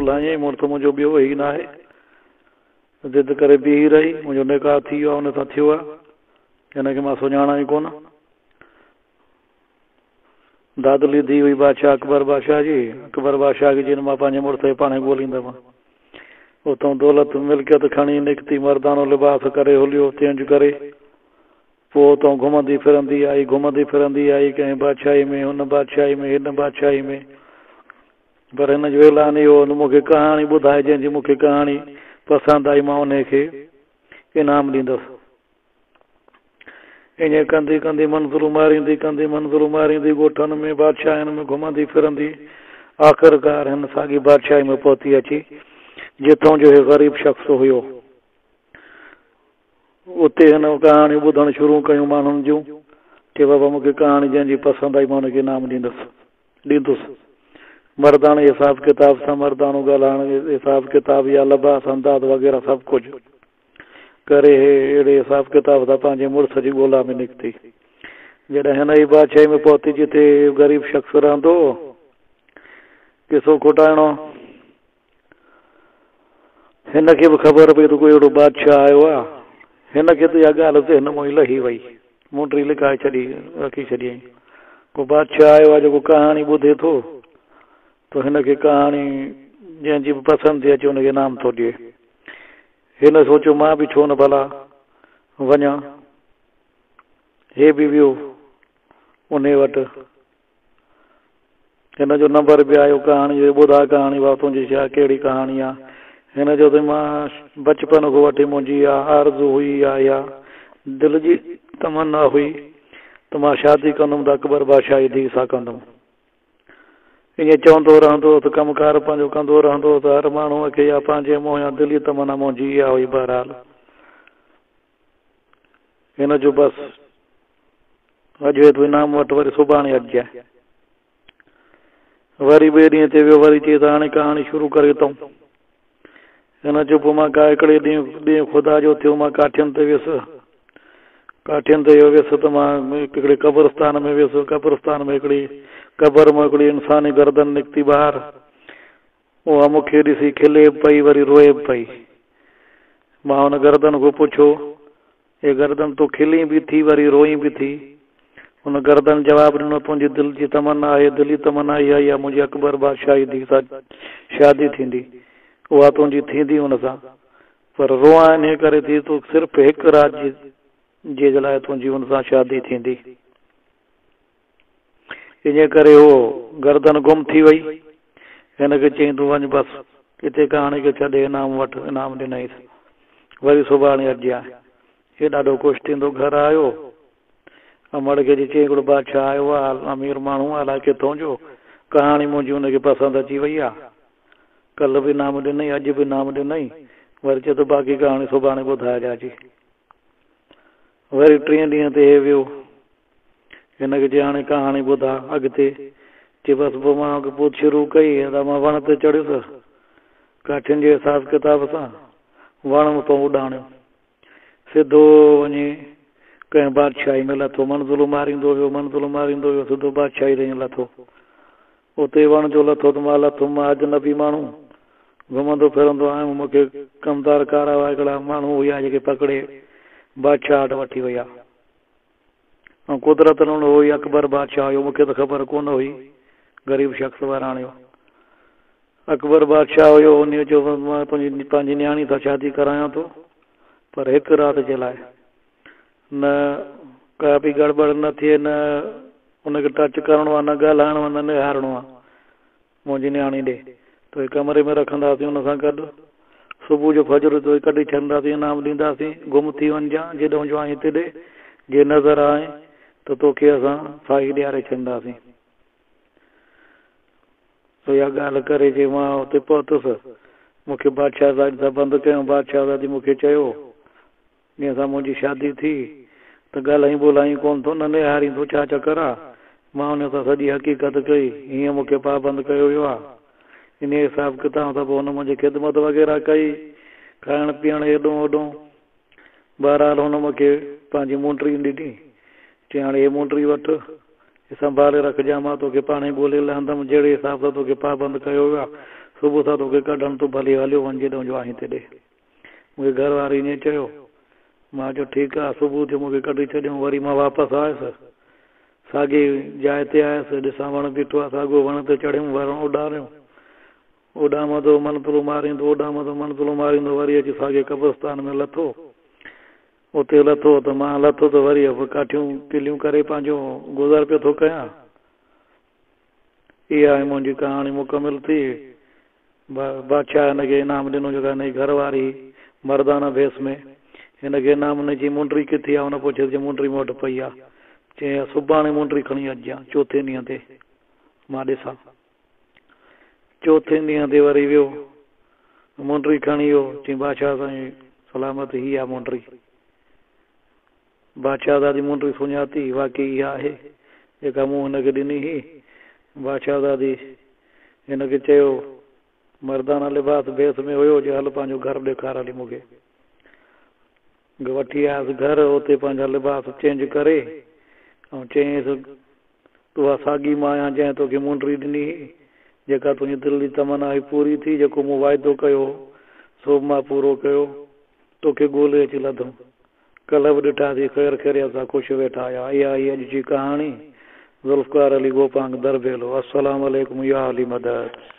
هنيائين، مڙس منهنجو ٻيو هي ناهي. ضد ڪري بيهي رهي، منهنجو نڪاح ٿي ويو آهي، ان سان ٿيو آهي، هن کي مان سڃاڻان ئي ڪونه. دادلي ڌيء هئي بادشاهه اڪبر بادشاهه جي. اڪبر بادشاهه کي چيائين مان پنهنجي مڙس کي پاڻهي ڳوليندم. اتان دولت ملڪيت کڻي نڪتي، مردانو لباس ڪري هليو چينج ڪري. پوء اتان گهمندي ڦرندي آئي، گهمندي ڦرندي آئي، ڪنهن بادشاهي ۾، هن بادشاهي ۾، هن بادشاهي ۾. پر هن جو اعلان اهو هو ته مون کي ڪهاڻي ٻڌائي، جنهن جي مون کي ڪهاڻي پسند آئي، مان انهي کي انعام ڏيندس. ائين ڪندي ڪندي منزلون ماريندي ڪندي منزلون ماريندي ڳوٺن ۾ بادشاهين ۾ گهمندي ڦرندي آخرڪار هن ساڳي بادشاهي ۾ پهتي اچي جتان جو هي غريب شخص هيو. اتي هن ڪهاڻيون ٻڌڻ شروع ڪيون ماڻهن جون چي بابا مون کي ڪهاڻي جنهن جي پسند آئي مان ان کي انعام ڏيندس ڏيندس. مرداڻي حساب ڪتاب سان مرداڻو ڳالهائڻ حساب ڪتاب يا لباس انداز وغيره سڀ ڪجهه. ڪري هي اهڙي حساب ڪتاب سان پنهنجي مڙس جي ڳولا ۾ نڪتي. جڏهن هن ئي بادشاهي ۾ پهتي جتي غريب شخص رهندو هو. قصو کوٽائڻو. هن کي به خبر پئي ته ڪو اهڙو بادشاهه آيو آهي. هن کي ته اها ڳالهه ذهن مان ئي لهي وئي. منڊي لڪائي ڇڏي رکي ڇڏيائين. ڪو بادشاهه آيو آهي جيڪو ڪهاڻي ٻڌي ٿو ته هن کي ڪهاڻي جنهن جي به پسند ٿي اچي ان کي انعام ٿو ڏئي. هن سوچيو مان به ڇو نه ڀلا وڃان. هي به ويو انهي وٽ. هن جو نمبر به آيو ڪهاڻي جو ٻڌاء ڪهاڻي ڀاء تنهنجي ڇا ڪهڙي ڪهاڻي آ. هن چيو ته مان بچپن کان وٺي منهنجي اها آرزو هئي يا اها دل جي تمنا هئي ته مان شادي ڪندم ته اڪبر بادشاهه جي ڌيء سان ڪندم. ائين چوندو رهندو هوس، ڪم ڪار پنهنجو ڪندو رهندو هوس، هر ماڻهوء کي يا پنهنجي منهن يا دلي تمنا منهنجي اها هئي، بهرحال هن جو بس اڄ هي تون انعام وٺ وري سڀاڻي اچجانء. وري ٻئي ڏينهن تي ويو وري چئي ته هاڻي ڪهاڻي شروع ڪري اٿئون. هن چيو پوء مان ڪا هڪڙي ڏينهن ڏينهن خدا جو ٿيو مان ڪاٺين تي ويس. ڪاٺين تي ويس ته مان هڪڙي قبرستان ۾ ويس. قبرستان ۾ هڪڙي قبر مان هڪڙي انساني گردن نڪتي ٻاهر. اها مون کي ڏسي کلي به پئي وري روئي به پئي. مان ان گردن کان پڇيو، اي گردن تون کلين به ٿي وري روئين به ٿي؟ ان گردن جواب ڏنو، تنهنجي دل جي تمنا آهي، دلي تمنا اها ئي آهي منهنجي اڪبر بادشاهه جي ڌيء سان شادي ٿيندي، اها تنهنجي ٿيندي ان سان، پر روئان انهيء ڪري ٿي ته صرف هڪ رات جي لاء تنهنجي ان سان شادي ٿيندي. انهيء ڪري هوء گردن گم ٿي وئي. هن کي چيائين تون وڃ بس، اتي ڪهاڻي کي ڇڏي انعام وٺ. انعام ڏنائينس. وري سڀاڻي اچجانء. هي ڏاڍو خوش ٿيندو گهر آيو. امڙ کي اچي چيائين هڪڙو بادشاهه آيو آ، امير ماڻهو آ، الائي ڪٿون جو. ڪهاڻي منهنجي هن کي پسند اچي وئي آ. ڪلهه به انعام ڏنئي، اڄ به انعام ڏنئي. وري چئي ٿو باقي ڪهاڻي سڀاڻي ٻڌائجان اچي. وري ٽئين ڏينهن تي هي ويو. هن کي چيائين هاڻي ڪهاڻي ٻڌاء اڳتي. چي بس پوء مان پوء شروع ڪئي ته مان وڻ تي چڙهيس ڪاٺين جي حساب ڪتاب سان وڻ مون اڏاڻيو. سڌو وڃي ڪنهن بادشاهي ۾ لٿو. منزلون ماريندو ويو، منزلون ماريندو ويو، سڌو بادشاهي تائين لٿو. اتي وڻ جو لٿو ته مان لٿم، مان اجنبي ماڻهو گهمندو ڦرندو آيم، مون کي ڪمدار ڪارا هڪڙا ماڻهو هيا جيڪي پڪڙي بادشاهه وٽ وٺي ويا. ۽ قدرتن اهو ئي اڪبر بادشاهه هيو، مون کي ته خبر ڪونه هئي. غريب شخص وراڻيو. اڪبر بادشاهه هيو، انهيء چيو ته مان تنهنجي پنهنجي نياڻي سان شادي ڪرايان ٿو، پر هڪ رات جي لاء. نه ڪا به گڙٻڙ نه ٿئي، نه ان کي ٽچ ڪرڻو آهي، نه ڳالهائڻو آهي، نه نهارڻو آهي. منهنجي نياڻي ڏي. توکي ڪمري ۾ رکنداسين ان سان گڏ. صبح جو فجر توکي ڪڍي ڇڏنداسين، انعام ڏينداسين، گم ٿي وڃجان، جيڏهون جو آهين تيڏي، جي نظر آئين ته توکي اسان ڦاهي ڏياري ڇڏنداسين. سو اها ڳالهه ڪري جي مان اتي پهتس، مون کي بادشاهه زادي سان بند ڪيائون، بادشاهه زادي مون کي چيو، جنهن سان منهنجي شادي ٿي ته ڳالهائين ٻولهائين ڪونه ٿو نه نهارين ٿو ڇا چڪر آ؟ مان ان سان سڄي حقيقت ڪئي، هيئن مون کي پابند ڪيو ويو آ. انهيء حساب ڪتاب سان پوء هن منهنجي خدمت وغيره ڪئي، کائڻ پيئڻ هيڏون هوڏون. بهرحال هن مون کي پنهنجي منڊري ڏني، چيائين هاڻي هيء منڊري وٺ، هي سنڀالي رکجان، مان توکي پاڻهي ڳولي لهندم، جهڙي حساب سان توکي پابند ڪيو ويو آ، صبح سان توکي ڪڍڻ تون ڀلي هليو وڃ جيڏانهن جو آهين تيڏي. مون کي گهر واري ائين چيو. مان چيو ٺيڪ آ. صبح ٿيو مون کي ڪڍي ڇڏيائون وري مان واپس آيس. ساڳي جاء تي آيس ڏسان وڻ بيٺو آ ساڳو وڻ تي چڙهيم وڻ اڏاريم. اڏامندو منزلون ماريندو اڏامندو منزلون ماريندو وري اچي ساڳي قبرستان ۾ لٿو. اتي لٿو ته مان لٿو ته وري به ڪاٺيون ڪليون ڪري پنهنجو گذر پيو ٿو ڪيان. اها آهي منهنجي ڪهاڻي مڪمل ٿي. بادشاهه هن کي انعام ڏنو جيڪا هن جي گهر واري هئي مردانه ڀيس ۾ هن کي انعام ڏنو چيائين منڊري ڪٿي آهي هن پڇيس چيائين منڊري مون وٽ پئي آهي چيائين سڀاڻي منڊري کڻي اچجان چوٿين ڏينهن تي مان ڏسان. چوٿين ڏينهن تي وري ويو، منڊري کڻي ويو، چيائين بادشاهه سائين سلامت هي آ منڊري. بادشاهه زادي منڊري سڃاتي، واقعي اها آهي، جيڪا مون هن کي ڏني هئي. بادشاهه زادي هن کي چيو، مردانه لباس ڀيس ۾ هيو، چي هل پنهنجو گهر ڏيکار هلي مون کي. وٺي آيس گهر، اتي پنهنجا لباس چينج ڪري ۽ چيائينس، اها ساڳي مان آهيان جنهن توکي منڊري ڏني هئي، جيڪا تنهنجي دل جي تمنا هئي پوري ٿي، جيڪو مون واعدو ڪيو هو، سو به مان پورو ڪيو، توکي ڳولي اچي لڌم. ڪلهه به ڏٺاسين، خير خيريت سان خوش ويٺا هيا. اها هئي اڄ جي ڪهاڻي. ذوالفقار علي گوپانگ درٻيلو. السلام عليڪم يا علي مدد.